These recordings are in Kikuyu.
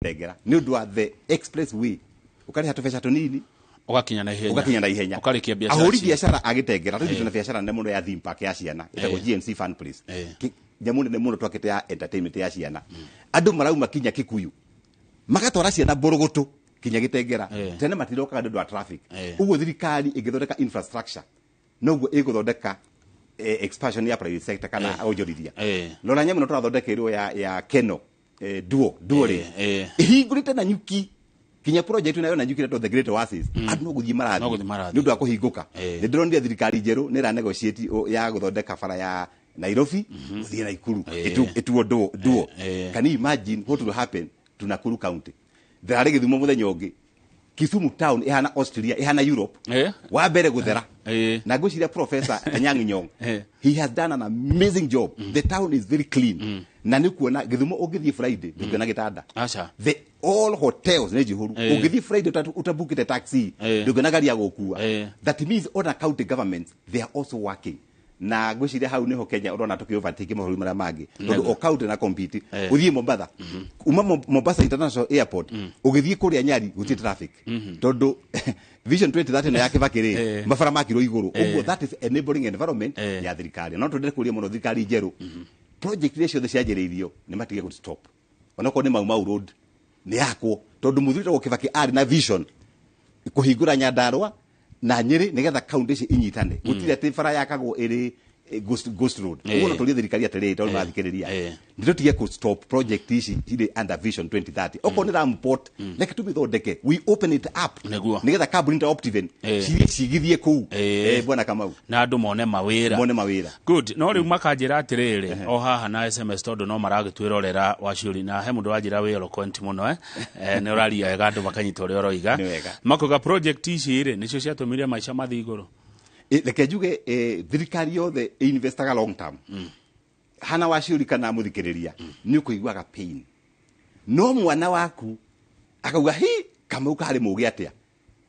Gĩtengera nĩ ũndũ wa the expressway, ũkarĩha tũbeca tũnini, ũgakinya na ihenya, ũgakinya na ihenya, ũkarĩkia biacara. Ahũri biacara a Gĩtengera, rĩu twĩna biacara nene mũno ya theme park ya ciana ĩtagwo GNC Fun Place. Nyamũ nene mũno twakĩte ya entertainment ya ciana. Andũ marauma kinya Kikuyu magatwara ciana mbũrũgũtũ kinya Gĩtengera. Tene matirokaga nĩ ũndũ wa traffic. Ũguo thirikari ĩngĩthondeka infrastructure, noguo ĩgũthondeka expansion ya private sector kana onjorithia. Rora nyamũ ĩno tũrathondekeirwo ya Keno duo duo rĩ, ĩhingũrĩte na nyuki kinya project nayo na nyuki ĩretwo The Great Oasis. Andũ no gũthiĩ No marathiĩ gũthiĩ marathiĩ. nĩ ũndũ wa kũhingũka. Nĩ ndĩronire thirikari njerũ nĩ ĩra negotiate ya gũthondeka bara ya Nairobi gũthiĩ Naikuru, ĩtuo duo duo. Can you imagine what will happen to Nakuru County? Ndĩrarĩ Gĩthumo mũthenya ũngĩ, Kisumu town ĩhana Austria, ĩhana Europe. Wa mbere gũthera. Na ngwĩciria Professor Anyang' Nyong'o, he has done an amazing job. The town is very clean. Na nĩ kuona Gĩthumo ũngĩthiĩ Friday ndũngĩona gĩtanda. Aca. The all hotels nĩ njihũru. Ũngĩthiĩ Friday ũtabukĩte taxi, ndũngĩona gari ya gũkua. That means ona county governments, they are also working. Na ngwĩciria hau nĩho Kenya ũrona tũkĩ overtake mabũrũri marĩa mangĩ, tondũ o county na compete. Ũthiĩ Mombatha, uma Mombasa International Airport ũgĩthiĩ kũrĩa Nyari gũtirĩ traffic, tondũ Vision 2030 ĩno ya Kibaki rĩ, mabara makirwo igũrũ. Ũguo that is enabling environment ya thirikari. No twendere kũria mũno thirikari njerũ, project iria ciothe cianjĩrĩirio nĩ matige gũ stop, onokorwo nĩ Mau Mau Road nĩ yakwo, tondũ mũthuri wĩtagwo Kibaki arĩ na vision kũhingũra Nyandarua na Nyĩrĩ nĩgetha kaunti ici inyitane. Gũtirĩ atĩ bara yakagwo ĩrĩ ghost road. Ũguo no tũrie thirikari atĩrĩrĩ, tondũ mathikĩrĩria, nĩ tũtige kũ stop project ici irĩ under Vision 2030. Okorwo nĩ Lamu Port, reke tũmĩthondeke, we open it up nĩgetha kambuni ta Optiven cithiĩ cigithie kũu. Bwana Kamau, na andũ mone mawĩra. Mone mawĩra. Good. No rĩu makanjĩra atĩrĩrĩ, o haha na SMS, tondũ no maragĩtwĩrorera Waciũri, na he mũndũ wanjĩra wĩ eloquent mũno, eh? Nĩ ũraria wega, andũ makanyita ũrĩa ũroiga. Nĩ wega. Makuga project ici rĩ, nĩcio ciatũmire maica mathiĩ igũrũ. Reke njuge, thirikari yothe investaga long term. Hana waciũri kana mũthikĩrĩria, nĩ ũkũiguaga pain, no mwana waku akauga, "Hi, Kamau karĩ mũgĩ atĩa,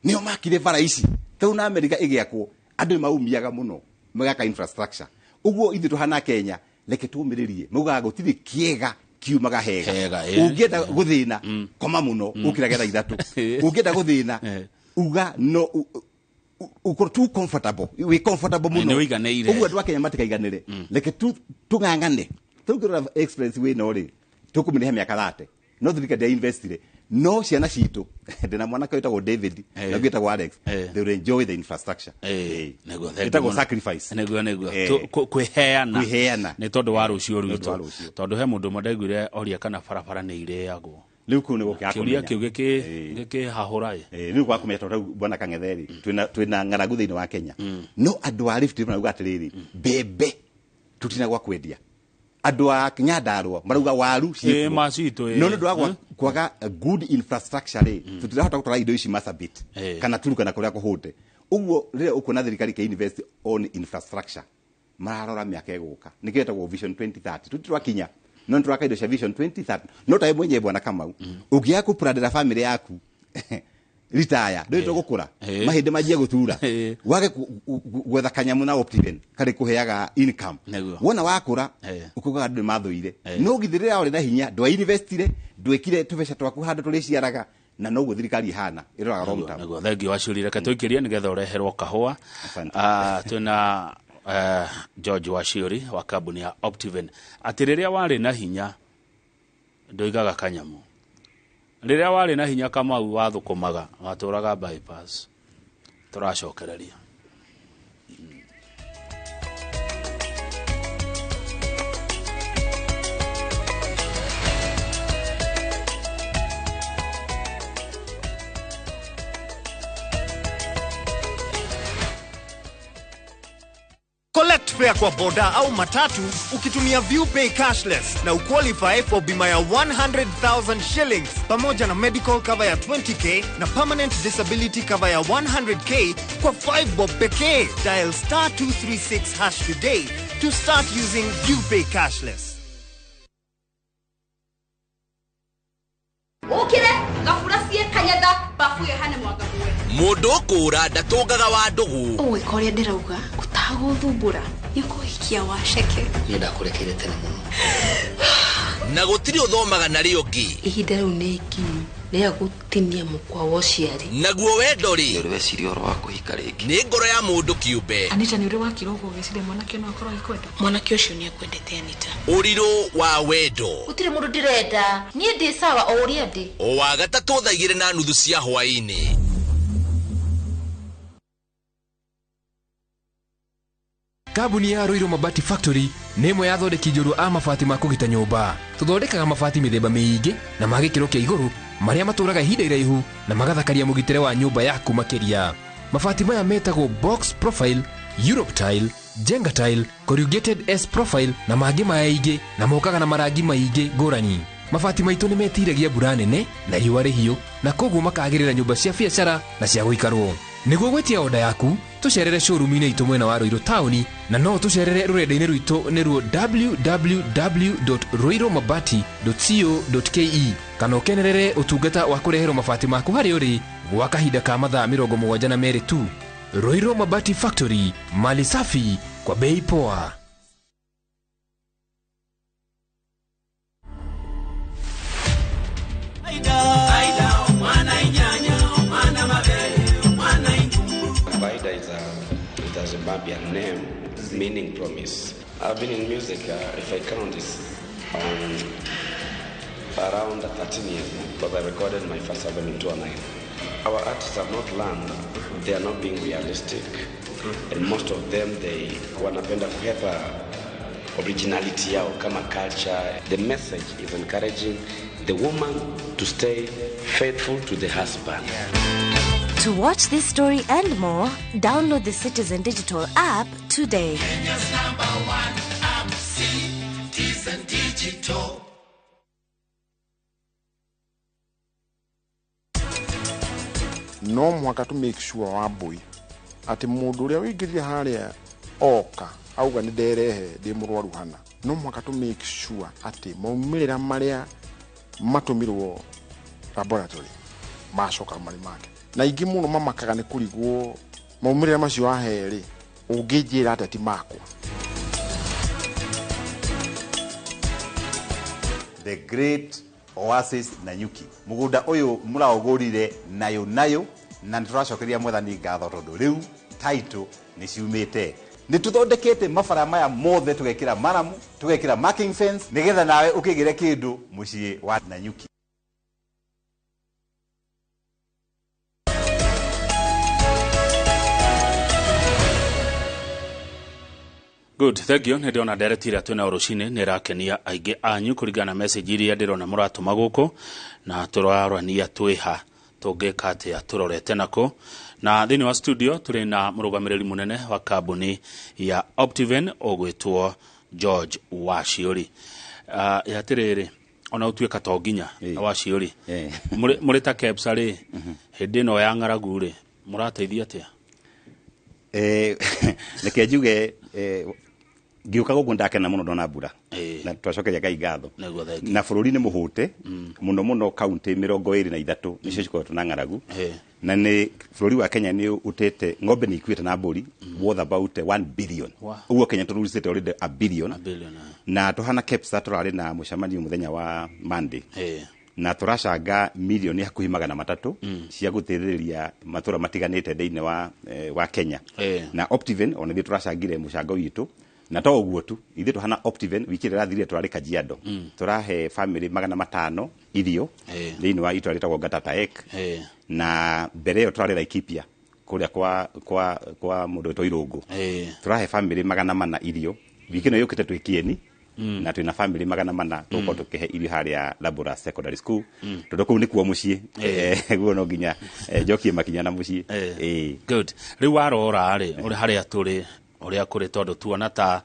nĩo makire bara ici." Tau na Amerika ĩgĩakwo andũ nĩ maumiaga mũno magaka infrastructure. Ũguo ithuĩ tũhana Kenya, reke tũmĩrĩrie. Maugaga gũtirĩ kĩega kiumaga hega. Hega, Ũngĩenda gũthĩna, koma mũno, ũkĩrage thaa 3. Ũngĩenda gũthĩna, uga no ukorwo too comfortable, wĩ comfortable mũno. Nĩ ũiganĩire. Ũguo andũ a Kenya matikaiganĩre, reke tũng'ang'ane. Tũngĩrora express wĩ no rĩ, tũkũmĩrĩha mĩaka 30, no thirikari ndĩa-investire, no ciana citũ, ndĩna mwanake wĩtagwo David na ũngĩ wĩtagwo Alex, they will enjoy the infrastructure. Nĩguo, thank you Ĩtagwo mũno. sacrifice. Nĩguo. Kwĩheana. Kwĩheana. Nĩ tondũ wa rũciũ Nĩ ũndũ wa rwitũ. Rũciũ. Tondũ he mũndũ ũmwe ndaiguire oria kana barabara nĩ irĩagwo. Rĩu kũu nĩ gũkĩaga Kĩũria kũmenya. kĩu gĩkĩhahũra ĩ. Rĩu kwa kũmenya, tondũ rĩu bwana Kang'ethe rĩ, twĩna ng'aragu thĩinĩ wa Kenya, no andũ a Rift marauga atĩrĩrĩ, mbembe tũtina gwa kwendia. Andũ a Nyandarua marauga waru ciĩkuo. Ma citũ, ĩ. No nĩ ũndũ wa kwaga good infrastructure rĩ, tũtirahota gũtwara indo ici Marsabit kana Turkana kũrĩa kũhũte. Ũguo rĩrĩa ũkuona thirikari ĩkĩ invest on infrastructure, mararora mĩaka ĩgũka, nĩkĩo ĩtagwo Vision 2030. Tũtirakinya, no nĩtũraka indo cia Vision 2030. No tawe mwenyewe bwana Kamau, ũngĩaga kũplanĩra family yaku ritaya, ndũĩ tũgũkũra, mahĩndĩ manjie gũtura, wage gwetha kanyamũ na Optiven karĩ kũheaga income. Wona wakũra, ũkaugaga andũ nĩ mathũire. No githĩ rĩrĩa warĩ na hinya ndwa investire, ndwĩkire tũbeca twaku handũ tũrĩciaraga? Na noguo thirikari ĩhana, ĩroraga long term. Nĩguo, thengiũ Waciũri. Reke tũikĩrie nĩgetha ũreherwo kahũa. Asante. Twĩna George Waciũri wa kambuni ya Optiven. Atĩ rĩrĩa warĩ na hinya ndũigaga kanyamũ, rĩrĩa warĩ na hinya Kamau wathũkũmaga, watũraga bypass. Tũracokereria. Collect fare kwa boda au matatu ukitumia ViewPay cashless na uqualify for bima ya 100,000 shillings pamoja na medical cover ya 20K na permanent disability cover ya 100K kwa 5 bob pekee. Dial star 236 hash today to start using ViewPay cashless. Ukire ngabura cie kanyatha babu ĩyo hane mwanga muwe. Mũndũ ũkũra ndatũngaga wa ndũgũ. Ũgwĩka ũrĩa ndĩrauga ũtagũthumbũra nĩ ũkũhikia waceke. Niĩ ndakũrekeire tene mũno. Na gũtirĩ ũthomaga narĩo ũngĩ. Ihinda rĩu nĩ ikinyu rĩa gũtinia mũkwa wa ũciari. Naguo wendo rĩ, Nĩ weciria ũhoro wa kũhika rĩngĩ? Nĩ ngoro ya mũndũ kĩũmbe. Anita, nĩ ũrĩ wakira ũguo ũgĩciria mwanake no akorwo agĩkwenda? Mwanake ũcio nĩ akwendete, Anita. Ũrirũ wa wendo. Gũtirĩ mũndũ ndĩrenda, niĩ ndĩ sawa o ũrĩa ndĩ. O wa gatatũ thaa 2:30 cia hwaĩ-inĩ. Kambuni ya Ruiru Mabati Factory nĩ ĩmwe ya athondeki njorua a mabati ma kũgita nyũmba. Tũthondekaga mabati mĩthemba mĩingĩ na ma gĩkĩro kĩa igũrũ marĩa matũraga ihinda iraihu na magathakaria mũgitĩre wa nyũmba yaku makĩria. Mabati maya metagwo box profile, Europe tile, Jenga tile, corrugated S profile na mangĩ maingĩ, na mokaga na marangi maingĩ ngũrani. Mabati maitũ nĩ metiragia mbura nene na riũa rĩhiũ, na koguo makagĩrĩra nyũmba cia biacara na cia gũikarwo. Nĩguo gwĩtia oda yaku, tũcerere showroom-inĩ itũ mwena wa Ruiru taũni, na no tũcerere rũrenda-inĩ rwitũ nĩruo www.ruirumabati.co.ke, kana ũkenerere ũtungata wa kũreherwo mabati maku harĩa ũrĩ gwa kahinda ka mathaa 72 tu. Ruiru Mabati Factory, mali safi kwa bei poa. Vaida is a Zimbabwean name meaning promise. I've been in music, if I count this, around 13 years now, because I recorded my first album in 2009. Our artists have not learned, they are not being realistic, and most of them, they wanapenda kuhepa originality yao kama culture. The message is encouraging the woman to stay faithful to the husband. To watch this story and more, download the Citizen Digital app today. Kenya's number one app, Citizen Digital. No mũhaka tũ make sure wa mbui atĩ mũndũ ũrĩa wĩingĩrire harĩa oka auga nĩ nderehe ndĩ mũrwaru hana, no mũhaka tũ make sure atĩ maumĩrĩra marĩa matũmirwo laboratory macoka marĩ make. Na ingĩ mũno mamakaga nĩ kũrigwo maumĩrĩra macio wahe rĩ, ũngĩnjĩra atĩa ti makwa. The Great Oasis Nanyuki, mũgũnda ũyũ mũraũgũrire nayo nayo, na nĩtũracokeria mwathani ngatho tondũ rĩu title nĩ ciumĩte. Nĩ tũthondekete mabara maya mothe, tũgekĩra maramu, tũgekĩra marking fence, nĩgetha nawe ũkĩgĩre kĩndũ mũciĩ wa Nanyuki. Good, thank you. Nĩ ndĩrona ndereti ĩrĩa twĩnayo rũcinĩ nĩ ĩrakenia aingĩ anyu kũringana na message iria ndĩrona mũratũma gũkũ, na tũrarania twĩha tũngĩka atĩa tũrorete nako. Na thĩinĩ wa studio tũrĩ na mũrũgamĩrĩri mũnene wa kambuni ya Optiven ũgwĩtwo George Waciũri. Atĩrĩrĩ, ona ũtuĩka to nginya Waciũri, mũrĩ ta KEPSA rĩ, hĩndĩ ĩno ya ng'aragu rĩ, mũrateithia atĩa? Reke njuge, ngĩũka gũkũ ndakena mũno ndona mbura, na twacokeria Ngai ngatho. Na bũrũri nĩ mũhũte mũno mũno, kaunti 23 nĩcio cikoretwo na ng'aragu, na nĩ bũrũri wa Kenya nĩ ũtete ng'ombe nĩ ikuĩte na mbũri worth about 1 billion. Ũguo Kenya tũruricĩte already a billion. Na tũhana KEPSA tũrarĩ na mũcemanio mũthenya wa Monday, na tũracanga milioni hakuhĩ 300 cia gũteithĩrĩria matũra matiganĩte thĩinĩ wa Kenya. Na Optiven ona ithuĩ tũracangire mũcango witũ, na to ũguo tu, ithuĩ tũhana Optiven wiki ĩrĩa ĩrathirire tũrarĩ Kajiado, tũrahe family 500 irio thĩinĩ wa itũra rĩtagwo Gatata Ek, na mbere ĩyo tũrarĩ Laikipia kũrĩa kwa mũndũ wĩtwo Irũngũ, tũrahe family 400 irio. Wiki ĩno yũkĩte twĩ Kieni, na twĩna family 400 tũgũkorwo tũkĩhe irio harĩa Labora Secondary School, tondũ kũu nĩkuo mũciĩ, guo no nginya njokie makinya na mũciĩ. Good. Rĩu warora rĩ, ũrĩ harĩa tũrĩ, ũrĩa kũrĩ, tondũ tuona ta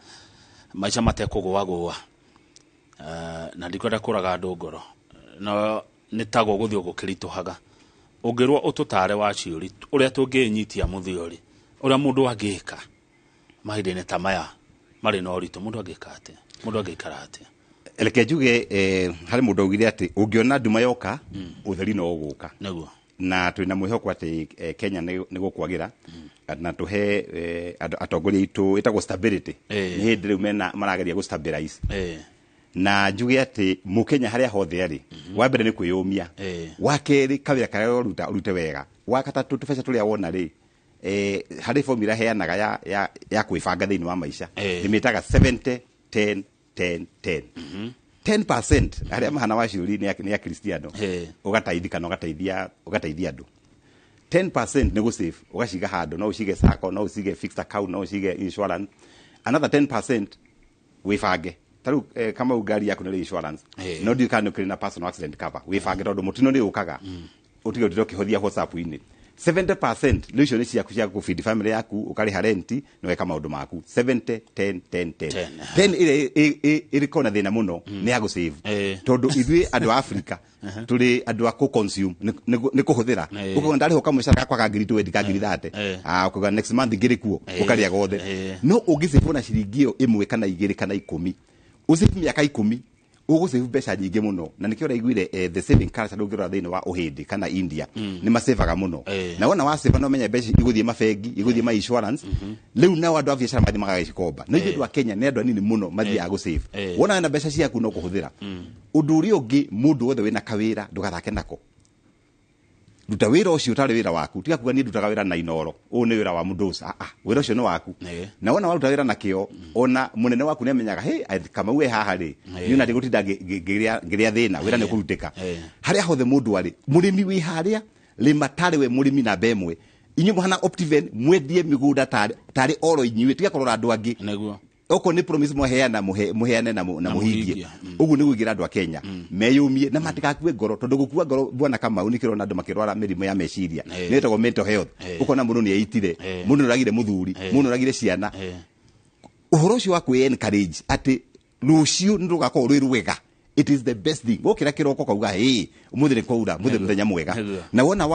maica matekũgũagũa, na ndikwenda kũraga andũ ngoro, no nĩ ta gũgũthiĩ gũkĩritũhaga. Ũngĩrwo ũtũtare Waciũri ũrĩa tũngĩnyitia mũthiori, ũrĩa mũndũ angĩka mahinda-inĩ ta maya marĩ na ũritũ, mũndũ angĩka atĩa? Mũndũ angĩikara atĩa? Reke njuge, harĩ mũndũ augire atĩ ũngĩona nduma yoka, ũtheri no ũgũka. Nĩguo. Na twĩna mwĩhoko atĩ Kenya nĩ gũkwagĩra, na tũhe atongoria aitũ ĩtagwo stability. Nĩ hĩndĩ rĩu mena marageria gũ stabilize. Na njuge atĩ mũkenya harĩa hothe arĩ, wa mbere nĩ kwĩyũmia, wa kerĩ kawĩra karĩa ũruta ũrute wega, wa gatatũ tũbeca tũrĩa wona rĩ, harĩ formula heanaga ya kwĩbanga thĩinĩ wa maica. Ndĩmĩtaga 70 10 10 10. 10% arĩa mahana waciũri nĩ a Kristiano, ũgataithia kana ũgateithia andũ. 10% nĩ gũsave, ũgaciga handũ, no ũcige sacco, no ũcige fixed account, no ũcige insurance. Another 10% wĩbange. Ta rĩu Kamau, ngari yaku nĩ insurance, no ndiũĩ kana nĩ ũkĩrĩ na personal accident cover. Wĩbange tondũ mũtino nĩ ũkaga, ũtige ũtinde ũkĩhũthia WhatsApp-inĩ. 70% rĩu icio nĩ ciaku cia kũbidi family yaku, ũkarĩha renti na ũgeka maũndũ maku. 70 10 10 10. 10 ĩrĩa ĩrĩkorwo na thĩna mũno nĩ ya gũsave, tondũ ithuĩ andũ a Africa tũrĩ andũ a kũ-consume, nĩ kũhũthĩra. Ũkauga ndarĩhwo kamũcara gakwa ka ngiri 20, ka ngiri 30, ah, ũkauga next month ngĩrĩ kuo, ũkarĩa gothe. No ũngĩsave na ciringi ĩyo 1 kana 2 kana 10, ũsave mĩaka 10, ũgũsave mbeca nyingĩ mũno. Na nĩkĩo ũraiguire the saving culture, ndũngĩrora thĩinĩ wa Ũhĩndĩ kana India, nĩ masevaga mũno. Na wona waseva, no menya mbeca igũthiĩ mabengi, igũthiĩ ma insurance. Rĩu nao andũ a biacara mathiĩ magagĩcikomba. No ithuĩ andũ a Kenya nĩ andũ anini mũno mathiaga gũsave. Wona wĩna mbeca ciaku no kũhũthĩra. Ũndũ ũrĩa ũngĩ, mũndũ wothe wĩna kawĩra, ndũgathake nako. Ruta wĩra ũcio ũtarĩ wĩra waku. Tiga kuga niĩ ndutaga wĩra na inoro, ũyũ nĩ wĩra wa mũndũ ũcio. Ah, ah, wĩra ũcio nĩ waku. Na wona waruta wĩra na kĩo, ona mũnene waku nĩ amenyaga, hey, Kamau e haha rĩ, niĩ ona ndigũtinda ngĩrĩa thĩna, wĩra nĩ ũkũrutĩka. Harĩa hothe mũndũ arĩ, mũrĩmi wĩ harĩa, rĩma tarĩ we mũrĩmi namba ĩmwe. Inyuĩ mũhana Optiven, mwendie mĩgũnda tarĩ oro inyuĩ, tiga kũrora andũ angĩ. Okorwo nĩ promise mwaheana, mũheane na mũhingie. Mũhingie. Ũguo nĩ gwĩkĩra andũ a Kenya meyũmie na matigakue ngoro, tondũ gũkua ngoro, bwana Kamau, nĩ kĩrona andũ makĩrwara mĩrimũ ya meciria, nĩ ĩtagwo mental health. Ũkona mũndũ nĩ eitire, mũndũ nĩ oragire mũthuri, mũndũ nĩ oragire ciana. Ũhoro ũcio wa kwĩ encourage atĩ rũciũ nĩ rũgakorwo rwĩ rwega, it is the best thing. Wokĩra kĩroko kauga, hey, ũmũthĩ nĩ kwaura, ũmũthĩ nĩ mũthenya mwega. Na wona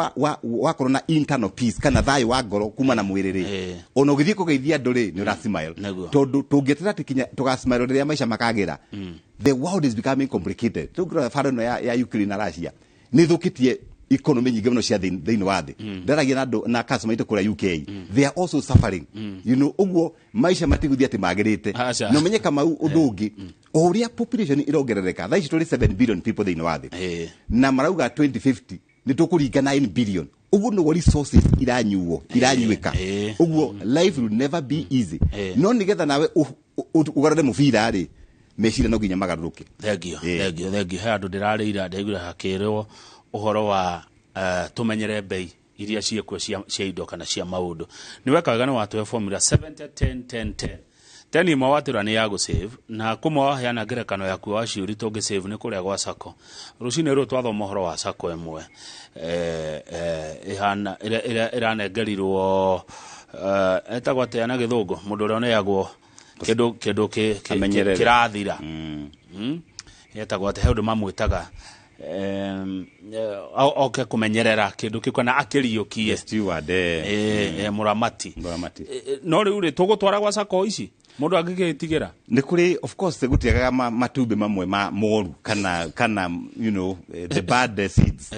wakorwo na internal peace kana thayũ wa ngoro kuma na mwĩrĩ rĩ, ona ũgĩthiĩ kũgeithia andũ rĩ, nĩ ũrasmile. Tondũ tũngĩetera atĩ kinya tũgasmile rĩrĩa maica makagĩra, the world is becoming complicated. Tũngĩrora bara ĩno ya Ukraine na Russia nĩ ĩthũkĩtie economy nyingĩ mũno cia thĩinĩ wa thĩ. Ndaragia na andũ na customer aitũ kũrĩa UK, they are also suffering. Ũguo maica matigũthiĩ atĩ magĩrĩte. Aca. Na ũmenye Kamau, ũndũ ũngĩ, o ũrĩa population ĩrongerereka, thaa ici tũrĩ 7 billion people thĩinĩ wa thĩ, na marauga 2050 nĩ tũkũringa 9 billion. Ũguo nĩguo resources iranyuo, iranyuĩka. Ũguo life will never be easy. No nĩgetha nawe ũgarũre mũbira rĩ, meciria no nginya magarũrũke. Thengio, thengio, thengio. He andũ ndĩrarĩira ndaiguire hakĩrwo ũhoro wa tũmenyere mbei iria ciĩkuo cia indo kana cia maũndũ. Nĩ weka wega nĩ watũhe formula 70 10 10 10. 10 ĩmwe watwĩra nĩ ya gũsave, na kũmwe waheana ngerekano yaku wa ciũri tũngĩsave nĩ kũrĩa gwa sacco. Rũcinĩ rũrũ twathoma ũhoro wa sacco ĩmwe ĩhana ĩrĩa ĩranengerirwo, etagwo atĩa na gĩthũngũ, mũndũ ũrĩa ũneagwo kĩndũ Amenyerere. kĩrathira. Etagwo atĩ he ũndũ mamwĩtaga oke kũmenyerera kĩndũ kĩu kana akĩriũkie. Steward. Mũramati. Mũramati. No rĩu rĩ, tũgũtwara gwa sacco ici mũndũ angĩgĩtigĩra? Nĩ kũrĩ, of course, gũtiagaga matumbĩ mamwe ma moru kana the bad seeds.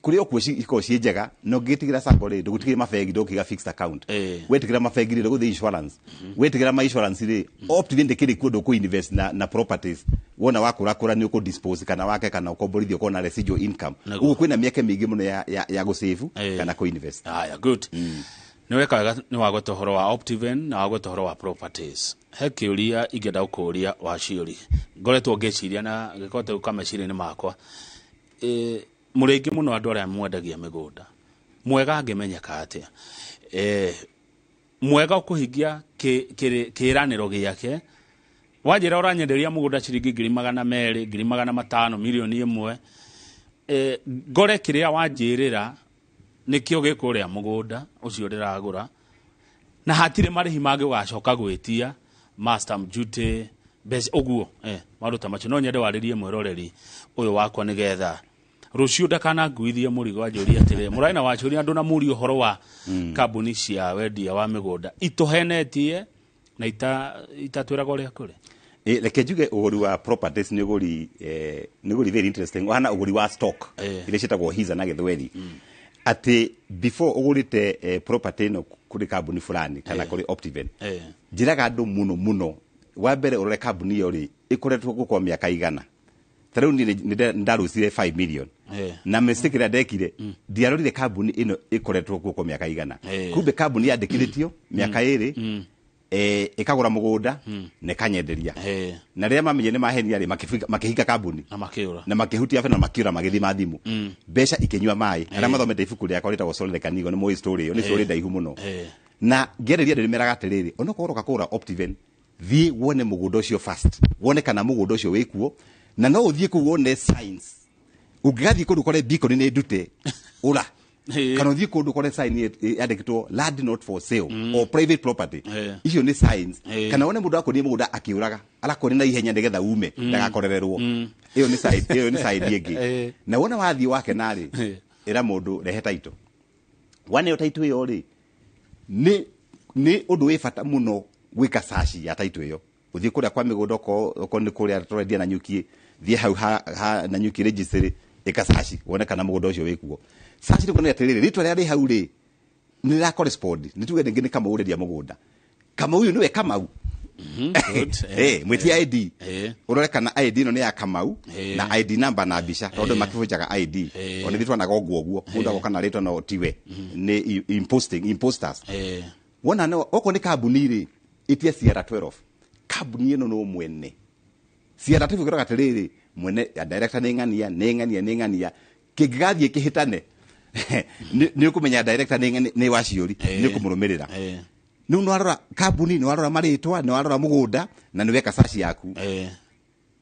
Kũrĩ o kuo ikoragwo ciĩ njega, no ngĩtigĩra sacco rĩ, ndũgũtigĩra mabengi, ndũgũkĩiga fixed account. Wetigĩra mabengi rĩ, ndũgũthiĩ insurance. Wetigĩra ma insurance rĩ, Optiven ndĩkĩrĩ kuo, ndũkũ invest na properties. Wona wakũrakũra nĩ ũkũ dispose kana wake kana ũkomborithio, ũkorwo na residual income. Ũguo kwĩna mĩeke mĩingĩ mũno ya gũsave kana kũ invest. Haya, good. Nĩ weka wega nĩ wagweta ũhoro wa Optiven na wagweta ũhoro wa properties. He kĩũria ingĩenda gũkũũria wa ciũri ngoretwo ngĩciria na gĩkote gũka meciria-inĩ makwa. Mũrĩ aingĩ mũno andũ arĩa mwendagia mĩgũnda. Mwega angĩmenyeka atĩa? Mwega ũkũhingia kĩĩranĩro gĩake, wanjĩra ũranyenderia mũgũnda ciringi 200,000, 500,000, 1 million, ngore kĩrĩa wanjĩrĩra nĩkĩo gĩkũrĩa mũgũnda ũcio ndĩragũra, na hatirĩ marĩhi mangĩ ũgacoka gwĩtia ma stamp duty, mbeca ũguo, maũndũ ta macio. No nyende warĩrie mwĩroreri ũyũ wakwa nĩgetha rũciũ ndakananguithie mũrigo anjũrie atĩrĩ, mũrarĩ na wacũria andũ na mũrie ũhoro wa kambuni cia wendia wa mĩgũnda itũhenetie na itatwĩraga ũrĩa kũrĩ. Reke njuge ũgũri wa properties nĩ ũgũri, nĩ ũgũri very interesting, ũhana ũgũri wa stock iria ciĩtagwo hisa na gĩthweri, atĩ before ũgũrĩte property ĩno kũrĩ kambuni fulani kana kũrĩ Optiven, njĩraga andũ mũno mũno Wa mbere ũrore kambuni ĩyo rĩ ĩkoretwo gũkwa mĩaka igana. Ta rĩu niĩ nĩ ndarũcire 5 million na mistake ĩrĩa ndekire, ndiarorire kambuni ĩno ĩkoretwo kuo kwa mĩaka igana. Kumbe kambuni yandĩkithĩtio mĩaka 2, ĩkagũra mũgũnda na ĩkanyenderia, na rĩrĩa mamenye nĩ mahenia rĩ, makĩhinga kambuni na makĩũra. Na makĩhutia na makĩũra, magĩthiĩ ma thimũ, mbeca ikĩnyua maĩ. Arĩa mathomete ibuku rĩakwa rĩtagwo Solid Kanigo nĩ moĩ story ĩyo, nĩ story ndaihu mũno. Na ngĩarĩria andũ nĩmeraga atĩrĩrĩ, onokorwo ũroka kũgũra Optiven, thiĩ wone mũgũnda ũcio first, wone kana mũgũnda ũcio wĩkuo, na no ũthiĩ kũu wone signs. Ũngĩgathiĩ kũndũ ũkore beacon nĩ ndute ũra, kana ũthiĩ kũndũ ũkore sign yandĩkĩtwo "land not for sale" or "private property", icio nĩ signs. Kana wone mũndũ akũnie mũgũnda akĩũraga, arakuonia na ihenya nĩgetha ume ndagakorererwo, ĩyo nĩ sign, ĩyo nĩ sign ĩngĩ. Na wona wathiĩ wakena rĩ, ĩra mũndũ rehe title. Waneo title ĩyo rĩ, nĩ ũndũ wĩ bata mũno gwĩka search ya title ĩyo. Ũthiĩ kũrĩa kwa mĩgũnda, okorwo nĩ kũrĩa tũrendia Nanyuki, thiĩ hau ha Nanyuki registry, ĩka search wone kana mũgũnda ũcio wĩkuo. Search nĩ kuonania atĩrĩrĩ, rĩtwa rĩrĩa rĩ hau rĩ, nĩ rĩra correspond. Nĩ tuge rĩngĩ nĩ Kamau ũrendia mũgũnda, Kamau ũyũ nĩwe Kamau? Good. Mwĩtia ID, ũrore kana ID ĩno nĩ ya Kamau, na ID number na mbica, tondũ makĩbunjaga ID. Ona ithuĩ twanaga ũguo ũguo, mũndũ agoka na rĩtwa no tiwe, nĩ imposting, imposters. Wona no okorwo nĩ kambuni rĩ, ĩtia CR 12, kambuni ĩno no mwene CR 12 ĩkoraga atĩrĩrĩ, mwene ya director nĩ ng'ania, nĩ ng'ania, nĩ ng'ania. Kĩngĩgathiĩ kĩhĩtane, nĩ ũkũmenya director nĩ waciũri, nĩ ũkũmũrũmĩrĩra. Rĩu nĩ warora kambuni, nĩ warora marĩtwa, nĩ warora mũgũnda, na nĩ weka search yaku.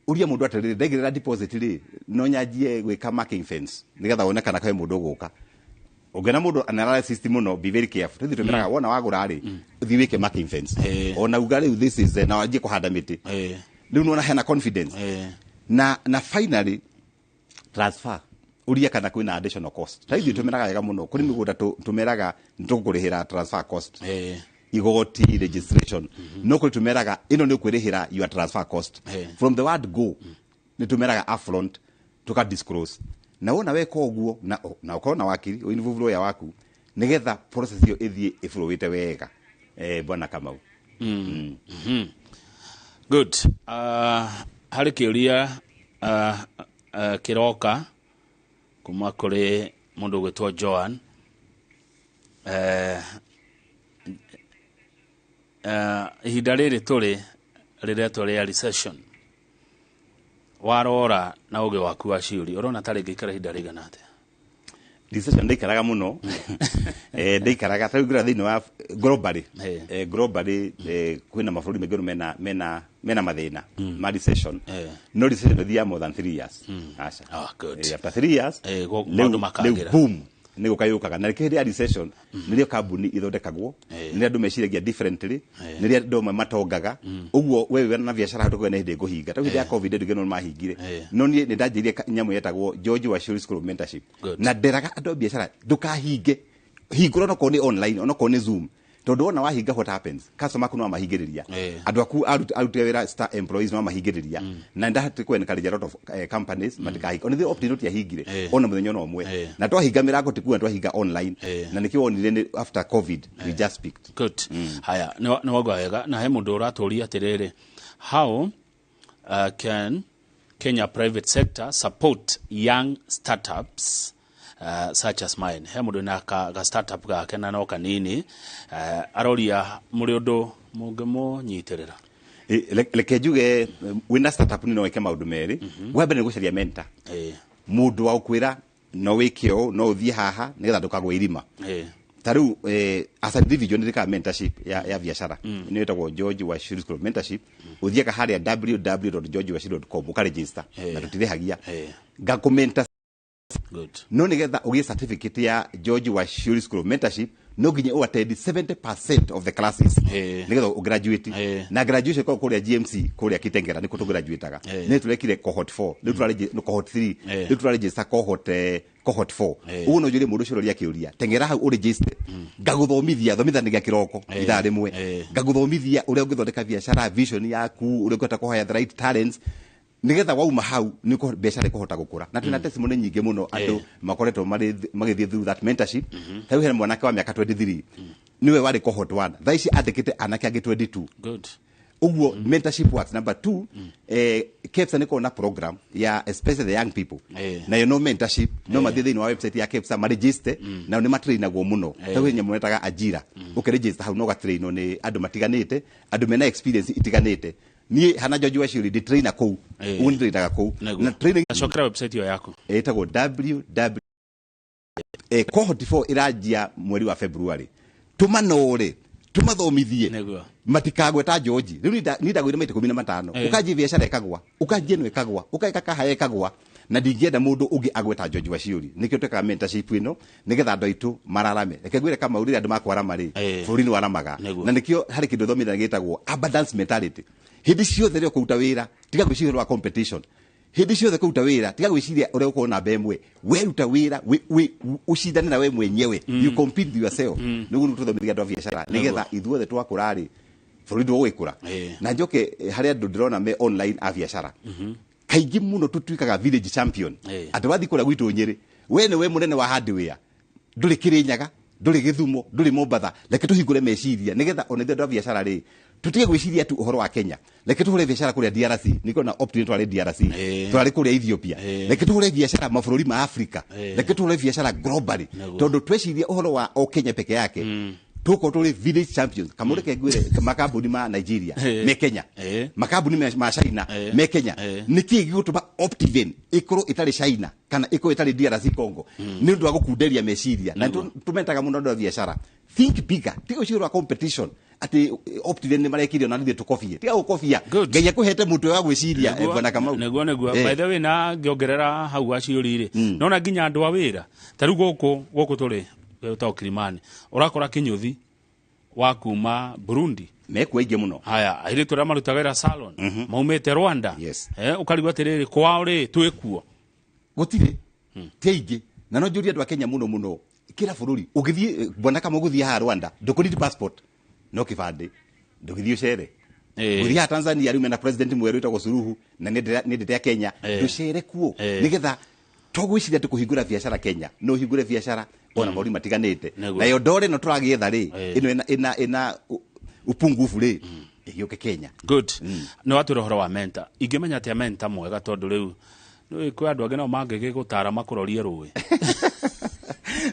Ũria mũndũ atĩrĩrĩ, ndaigĩrĩra deposit rĩ, no nyanjie gwĩka marking fence, nĩgetha wone kana kwĩ mũndũ ũgũka. Ũngĩona mũndũ analysis mũno, be very careful. Tũthiĩ tũmeraga, wona wagũra rĩ, ũthiĩ wĩke marking fence, ona uga rĩu this is na wanjie kũhanda mĩtĩ. Rĩu nĩwona hena confidence. Na finally, transfer, uria kana kwĩna additional cost. Ta ithuĩ tũmeraga wega mũno, kũrĩ mĩgũnda tũmeraga nĩtũkũrĩhĩra transfer cost, igoti, registration, no kũrĩ tũmeraga ĩno nĩ ũkwĩrĩhĩra your transfer cost. From the word go nĩ tũmeraga upfront, tuka disclose. Na wona weka ũguo, na ũkorwo na wakiri ũinvolve lawyer waku, nĩgetha process ĩyo ĩthiĩ ĩflowĩte wega, bwana Kamau. Good. Harĩ kĩũria kĩroka kuma kũrĩ mũndũ ũgwĩtwo Joan. Ihinda rĩrĩ tũrĩ rĩretwo rĩa recession, warora na ũgĩ waku wa ciũri, ũrona ta rĩngĩikara ihinda rĩigana atĩa? Recession ndĩikaraga mũno, ndĩikaraga. Ta rĩu ngĩrora thĩinĩ wa globally, globally, kwĩna mabũrũri maingĩ mũno mena mathĩna ma recession, no recession ĩthiaga more than 3 years, aca. Ah, good. After 3 years, maũndũ makagĩra. Rĩu boom nĩ gũka yũkaga. Na rĩkĩ hĩndĩ ya recession nĩrĩo kambuni ithondekagwo, nĩrĩo andũ meciragia differently, nĩrĩo andũ amwe matongaga. Ũguo we wĩna na biacara hau nĩ hĩndĩ ĩkũhinga. Ta hĩndĩ ya COVID andũ no mahingire, no niĩ nĩ ndanjĩirie nyamũ yetagwo George Wachiuri School of Mentorship. Na nderaga andũ a biacara, ndũkahinge, hingũra, onokorwo nĩ online, onokorwo nĩ Zoom, tondũ wona wahinga, what happens? Customer aku no mahingĩrĩria, andũ aku aruti a wĩra, star employees no mahingĩrĩria. Na ndahati ku encourage a lot of companies matikahinga. Ona ithuĩ Opti tiahingire ona mũthenya ona ũmwe. Na twahinga mĩrango tikuga twahinga online, na nĩkĩo wonire nĩ after COVID we just picked. Good. Haya, nĩ wauga wega. Na he mũndũ ũratũria atĩrĩrĩ, how can Kenya private sector support young startups such as mine? He mũndũ na ka startup gake na no kanini, aroria mũrĩ ũndũ mũngĩmũnyitĩrĩra? Reke njuge, wĩna startup nĩ no wĩke maũndũ merĩ. Wa mbere nĩ gũcaria mentor, mũndũ wa gũkwĩra no wĩke ũũ, no ũthiĩ haha, nĩgetha ndũkagwe irima. Ta rĩu, as an individual, nĩ ndĩkaga mentorship ya biacara, nĩ ĩtagwo George Wachiuri School of Mentorship. Ũthiaga harĩa www.georgewachuri.com, ũkaregister, na tũtirĩhagia, ngakũmentor. No nĩgetha ũgĩe certificate ya George Wachiuri School of Mentorship, no nginya ũattend 70% of the classes nĩgetha ũgraduate. Na graduation ĩkoragwo kũrĩa GMC, kũrĩa Kitengera, nĩkuo tũgraduataga. Nĩ tũrekire cohort 4, rĩu tũraregister cohort 3, rĩu tũraregister cohort 4. Ũguo no njũrie mũndũ ũcio ũroria kĩũria, teng'era hau ũregister, ngagũthomithia thomithanagia kĩroko ithaa rĩmwe, ngagũthomithia ũrĩa ũngĩthondeka biacara, vision yaku, ũrĩa ũngĩhota kũhaya the right talents, nigetha wauma hau nĩ biacara ĩkũhota gũkũra. Na twĩna testimony nyingĩ mũno, andũ makoretwo magĩthiĩ through that mentorship. Ta rĩu hena mwanake wa mĩaka 23, nĩwe warĩ cohort 1, thaa ici andĩkĩte anake angĩ 22. Good. Ũguo mentorship works. Number two, KEPSA nĩ na program ya especially the young people, nayo no mentorship, no mathiĩ thĩinĩ wa website ya KEPSA maregister, nao nĩ matrainagwo mũno. Ta kwĩ nyamũ metaga ajira, ũkĩregister hau no ũgatrainwo nĩ andũ matiganĩte, andũ mena experience itiganĩte. Niĩ hana George Wachiuri ndi trainer kũu. Ũguo nĩ trainaga kũu. Na training Cokera website ĩyo yaku. Ĩtagwo www. Cohort 4 ĩranjia mweri wa February. Tũmanore, tũmathomithie matikagweta George. Rĩu niĩ ndagwĩre maita 15. Ũkanjia biacara ĩkagwa, ũkanjia ĩno ĩkagwa, ũkaĩka kahaya ĩkagwa, na ndingĩenda mũndũ ũngĩ agweta George Wachiuri. Nĩkĩo twĩkaga mentorship ĩno nĩgetha andũ aitũ mararame. Reke ngwĩre Kamau, rĩrĩa andũ makwarama rĩ, bũrũri nĩ waramaga. Na nĩkĩo harĩ kĩndũ thomithanagia gĩtagwo abundance mentality. Hĩndĩ ciothe rĩrĩa ũkũruta wĩra, tiga gwĩciria ũhoro wa competition. Hĩndĩ ciothe kũruta wĩra, tiga gwĩciria ũrĩa ũkorwo namba ĩmwe. Weruta wĩra, ũcindane na we mwenyewe. You compete with yourself. Nĩguo nĩ tũthomithagia andũ a biacara nĩgetha ithuothe twakũra rĩ, bũrũri ndũgũgĩkũra. Na njoke harĩ andũ ndĩrona me online a biacara. Kaingĩ mũno tũtuĩkaga village champion. Atĩ wathiĩ kũrĩa gwitũ Nyĩrĩ, we nĩwe mũnene wa hardware, ndũrĩ Kĩrĩnyaga, ndũrĩ Gĩthumo, ndũrĩ Mombatha. Reke tũhingũre meciria nĩgetha ona ithuĩ andũ a biacara rĩ, tũtige gwĩciria tu ũhoro wa Kenya. Reke tũhũre biacara kũrĩa DRC, nĩkĩo na opportunity twarĩ DRC, twarĩ kũrĩa Ethiopia. Reke tũhũre biacara mabũrũri ma Africa, reke tũhũre biacara globally, tondũ tweciria ũhoro wa o Kenya peke yake, tũkorwo tũrĩ village champions. Kamau, reke ngwĩre, makambuni ma Nigeria me Kenya, makambuni ma China me Kenya. Nĩkĩ gĩgũtũma Optiven ĩkorwo ĩtarĩ China kana ĩkorwo ĩtarĩ DRC Congo? Nĩ ũndũ wa gũkunderia meciria. Na tũmetaga mũno andũ a biacara, think bigger, tiga gwĩciria ũhoro wa competition atĩ Optiven nĩ marekire ona ithuĩ tũkobie. Tiga gũkobia, Ngai akũhete mũtwe wa gwĩciria, bwana Kamau. Nĩguo. By the way, na ngĩongerera hau Waciũri rĩ, nona nginya andũ a wĩra ta rĩu gũkũ tũrĩ to Kilimani, ũrakora kĩnyũthi wa kuma Burundi. Mekuo aingĩ mũno. Haya, airĩtu arĩa marutaga wĩra salon maumĩte Rwanda. Ũkarigwo atĩrĩrĩ, kwao rĩ, twĩkuo? Gũtirĩ, ti aingĩ. Na no njũrie andũ a Kenya mũno mũno, kĩra bũrũri ũgĩthiĩ, bwana Kamau, gũthiĩ haha Rwanda ndũkũnidi passport, no kĩbandĩ, ndũgĩthiĩ ũcere. Gũthiĩ haha Tanzania, rĩu mena president mwerũ wĩtagwo Suluhu na nĩendete Kenya, ndũcere kuo, nĩgetha to gwĩciria atĩ kũhingũra biacara Kenya, no ũhingũre biacara ona mabũrũri matiganĩte. Nayo ndore ĩno tũragĩetha rĩ, ĩno ĩna upungufu rĩ, ĩgĩũke Kenya. Good. Nĩ watwĩra ũhoro wa mentor. Ingĩmenya atĩa mentor mwega? Tondũ rĩu nĩ kwĩ andũ angĩ nao mangĩgĩgũtara makũrorie rũĩ.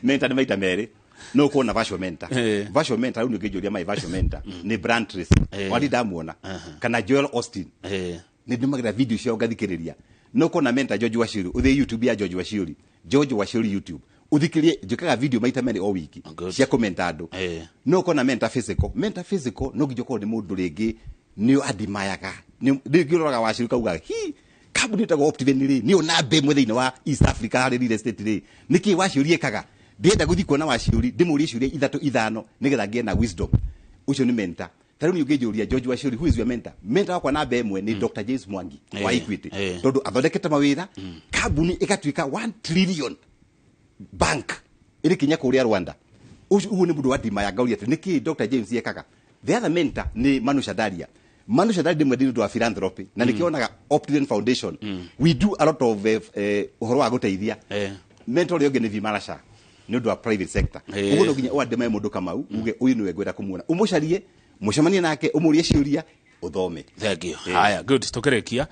Mentor nĩ maita merĩ. No ũkorwo na virtual mentor. Virtual mentor, rĩu nĩ ũngĩnjũria, my virtual mentor nĩ Brian Tracy, wandi ndamuona, kana Joel Osteen. Nĩ ndũmagĩra video ciao ngathikĩrĩria. No ũkorwo na mentor George Wachiuri, ũthiĩ YouTube ya George Wachiuri, George Wachiuri YouTube, ũthikĩrĩrie. Njĩkaga video maita merĩ o wiki cia kũmenta andũ. No ũkorwo na mentor physical. Mentor physical no nginya ũkorwo nĩ mũndũ rĩngĩ nĩ adimayaga, rĩngĩ ũroraga Wachiuri kauga hi kambuni ĩtagwo Optiven rĩ, nĩyo namba ĩmwe thĩinĩ wa East Africa harĩ real estate rĩ, nĩkĩ Wachiuri ĩkaga? Ndĩrenda gũthiĩ kuona Wachiuri, ndĩmũrie ciũria ithatũ ithano nĩgetha ngĩe na wisdom. Ũcio nĩ mentor. Ta rĩu niĩ ũngĩnjũria, George Wachiuri, who is your mentor, mentor wakwa namba ĩmwe nĩ Dr James Mwangi wa Equity, tondũ athondekete mawĩra, kambuni ĩgatuĩka 1 trillion bank ĩrĩ kinya kũrĩa Rwanda. Ũcio ũguo nĩ mũndũ wa ndima ya ngauria atĩ nĩkĩ Dr James ekaga. The other mentor nĩ Manu Shadaria. Manu Shadaria ndĩmwendi nĩ ũndũ wa philanthropy, na nĩkĩo onaga Optiven Foundation, we do a lot of ũhoro wa gũteithia. Mentor ũrĩa ũngĩ nĩ Vimarasha nĩ ũndũ wa private sector. Ũguo no nginya ũandĩmae mũndũ Kamau, uge ũyũ nĩwe ngwenda kũmuona, ũmũcarie, mũcemanie nake, ũmũrie ciũria, ũthome. Thank you. Haya, good. Tukĩrĩkia,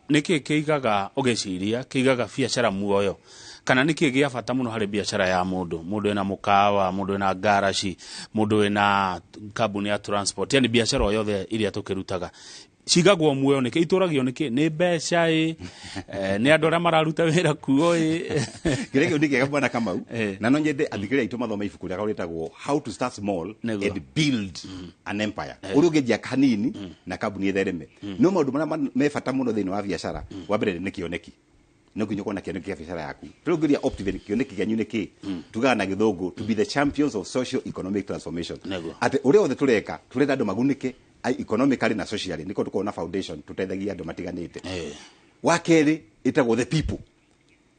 nĩkĩ kĩigaga, ũgĩciria kĩigaga biacara muoyo, kana nĩkĩ gĩa bata mũno harĩ biacara ya mũndũ? Mũndũ wĩna mũkawa, mũndũ wĩna ngaraci, mũndũ wĩna kambuni ya transport, yani biacara o yothe iria tũkĩrutaga, cigagwo muoyo nĩkĩ? Itũragio nĩkĩ? Nĩ mbeca ĩ, nĩ andũ arĩa mararuta wĩra kuo ĩ? Kĩrĩa kĩu nĩ kĩega, bwana Kamau, na no nyende athikĩrĩria aitũ mathome ibuku rĩakwa rĩtagwo How to Start Small and Build an Empire, ũrĩa ũngĩanjia hanini na kambuni ĩthereme. No maũndũ marĩa me bata mũno thĩinĩ wa biacara, wa mbere nĩ kĩoneki. No nginya ũkorwo na kĩoneki kĩa biacara yaku. Tũrĩngĩria Optiven, kĩoneki kĩanyu nĩ kĩ? Tugaga na gĩthũngũ, to be the champions of social economic transformation, atĩ ũrĩa wothe tũreka, tũrenda andũ magunĩke economically na socially. Nĩkĩo tũkoragwo na foundation tũteithagia andũ matiganĩte. Wa kerĩ ĩtagwo the people.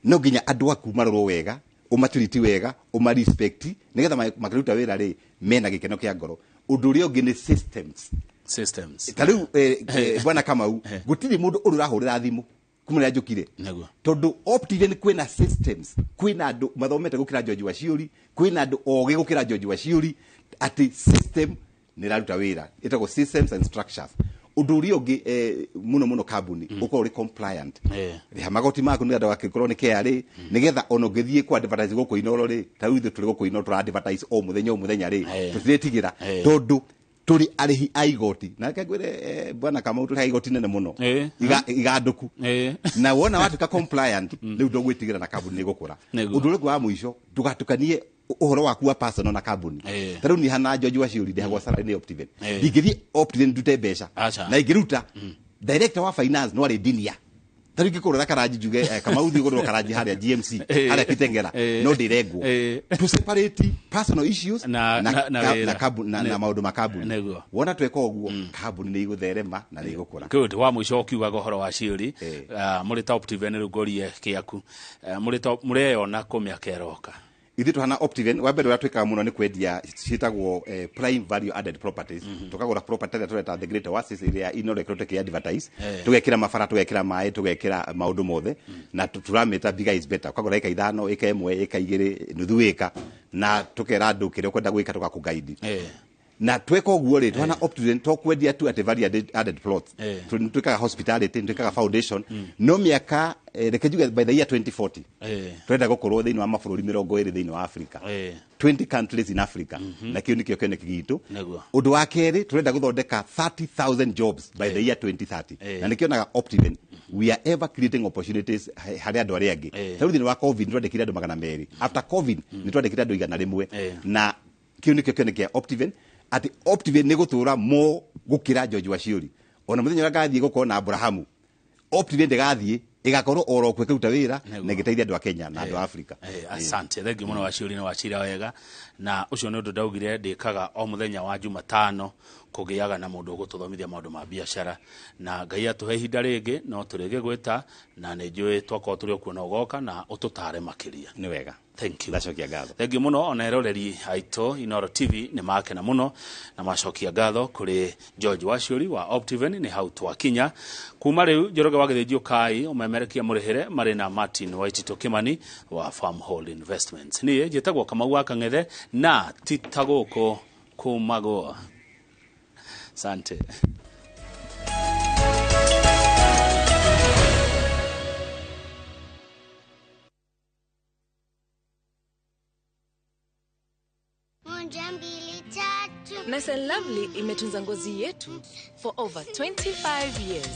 No nginya andũ aku marorwo wega, ũmatiriti wega, ũmarespect, nĩgetha makĩruta wĩra rĩ, mena gĩkeno kĩa ngoro. Ũndũ ũrĩa ũngĩ nĩ systems. Systems. Ta rĩu, bwana Kamau, gũtirĩ mũndũ ũrĩ ũrahũrĩra thimũ kuma rĩrĩa njũkire, tondũ Optiven kwĩna systems, kwĩna andũ mathomete gũkĩra George Wachiuri, kwĩna andũ ogĩ gũkĩra George Wachiuri, atĩ system nĩ ĩraruta wĩra. Ĩtagwo systems and structures. Ũndũ ũrĩa ũngĩ mũno mũno kambuni ũkorwo ũrĩ compliant, rĩha magoti maku nĩgetha ndũgagĩkorwo nĩ KRA, nĩgetha ona ũngĩthiĩ ku advertise gũkũ Inoro rĩ, ta rĩu ithuĩ tũrĩ gũkũ Inoro tũra advertise o mũthenya o mũthenya rĩ, tũtiretigĩra tondũ tũrĩ arĩhi a igoti. Na reke ngwĩre, bwana Kamau, tũrĩhaga igoti nene mũno, igandũku, na wona watuĩka compliant rĩu ndũgwĩtigĩra na kambuni nĩ ĩgũkũra. Ũndũ ũrĩa ũngĩ wa mũico, ndũgatukanie ũhoro waku wa personal na kambuni. Ta rĩu niĩ hana George Waciuri ndĩhagwo salary nĩ Optiven, ndingĩthiĩ Optiven ndute mbeca, na ingĩruta, director wa finance no arĩndinia. Ta rĩu ingĩkũrĩra karanji njuge, Kamau, thiĩ ũgũrĩrwo karanji harĩa GMC, harĩa Kitengela, no ndĩrengwo. To separate personal issues na wĩra. Na maũndũ ma kambuni. Wona tweka ũguo, kambuni nĩ igũtherema na nĩ igũkũra. Good. Wa mũico ũkiugaga ũhoro wa ciũri, mũrĩ ta Optiven, rĩu ngũrie kĩaku, mũrĩ ta mũreyona kũ mĩaka ĩroka? Ithuĩ tũhana Optiven, wa mbere ũrĩa twĩkaga mũno nĩ kwendia ciĩtagwo prime value added properties. Tũkagũra property ĩrĩa tũreta the Great Oasis, ĩrĩa Inoro ĩkoretwo ĩkĩ advertise, tũgekĩra mabara, tũgekĩra maĩ, tũgekĩra maũndũ mothe, na tũramĩta bigger is better. Ũkagũra ĩka 5, ĩka 1, ĩka 2, nuthu ĩka, na tũkera andũ kĩrĩa ũkwenda gwĩka tũgakũguide. Na tweka ũguo rĩ, twana Optiven to kwendia tu atĩ value added plots. Twĩkaga hospitality, twĩkaga foundation. No mĩaka, reke njuge by the year 2040, twenda gũkorwo thĩinĩ wa mabũrũri 20 thĩinĩ wa Africa, 20 countries in Africa, na kĩu nĩkĩo kĩoneki gitũ. Ũndũ wa kerĩ, tũrenda gũthondeka 30,000 jobs by the year 2030, na nĩkĩonaga Optiven we are ever creating opportunities harĩ andũ arĩa angĩ. Ta rĩu thĩinĩ wa COVID nĩ twandĩkire andũ 200. After COVID nĩ twandĩkire andũ 100. Na kĩu nĩkĩo kĩoneki kĩa Optiven, atĩ Optiven nĩ gũtũra mo gũkĩra George Waciuri. Ona mũthenya ũrĩa ngathiĩ gũkorwo na Abrahamu, Optiven ndĩgathiĩ, ĩgakorwo oro kuo ĩkĩruta wĩra na ĩgĩteithia andũ a Kenya na andũ a Afrika. Asante, thengiũ mũno Waciuri, nĩ wacira wega, na ũcio nĩ ũndũ ndaugire ndĩkaga o mũthenya wa Jumatano, kũgĩaga na mũndũ ũgũtũthomithia maũndũ ma biacara, na Ngai atũhe ihinda rĩngĩ no tũrĩgĩgwĩta, na nĩ njũĩ twakorwo tũrĩ o kuo no ũgoka na ũtũtare makĩria. Nĩ wega. Thank you. Ndacokia ngatho. Thengiũ mũno. Ona eroreri aitũ Inoro TV nĩ makena mũno na macokia ngatho kũrĩ George Waciuri wa Optiven. Nĩ hau twakinya kuma rĩu. Njoroge wa Gĩthĩnji Kai ũmemerekia mũrĩhĩre marĩ na Martin Waitito Kimani wa Farmhold Investments. Niĩ njĩtagwo Kamau wa Kang'ethe, na ti ta gũkũ kumagwo. Asante. Moja, mbili, tatu. Nice and Lovely imetunza ngozi yetu for over 25 years.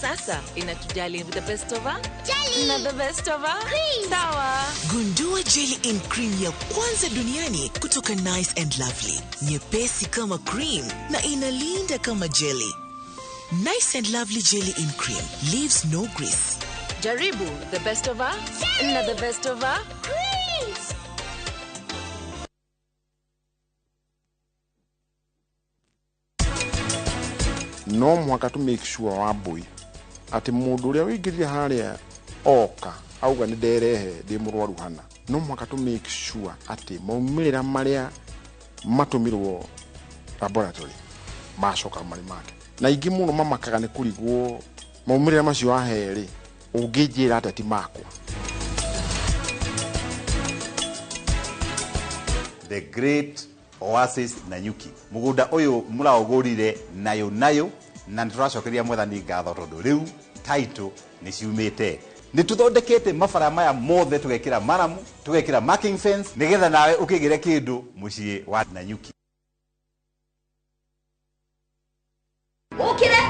Sasa inatujali with the best of her Jelly. Na the best of her Cream. Sawa. Gundua jelly in cream ya kwanza duniani kutoka Nice and Lovely. Nyepesi kama cream na inalinda kama jelly. Nice and Lovely jelly in cream leaves no grease. Jaribu the best of her na the best of her Creams. No mũhaka to make sure Wambui atĩ mũndũ ũrĩa wĩingĩrire harĩa oka auga nĩ nderehe ndĩ mũrwaru hana, no mũhaka to make sure atĩ maumĩrĩra marĩa matũmirwo laboratory macoka marĩ make. Na ingĩ mũno mamakaga nĩ kũrigwo maumĩrĩra macio wahe rĩ, ũngĩnjĩra atĩa ti makwa? The Great Oasis Nanyuki, mũgũnda ũyũ mũraũgũrire nayo nayo, na nĩ tũracokeria Mwathani ngatho tondũ rĩu title nĩ ciumĩte. Nĩ tũthondekete mabara maya mothe, tũgekĩra maramu, tũgekĩra marking fence, nĩgetha nawe ũkĩgĩre kĩndũ mũciĩ wa Nanyuki. Ũkĩra.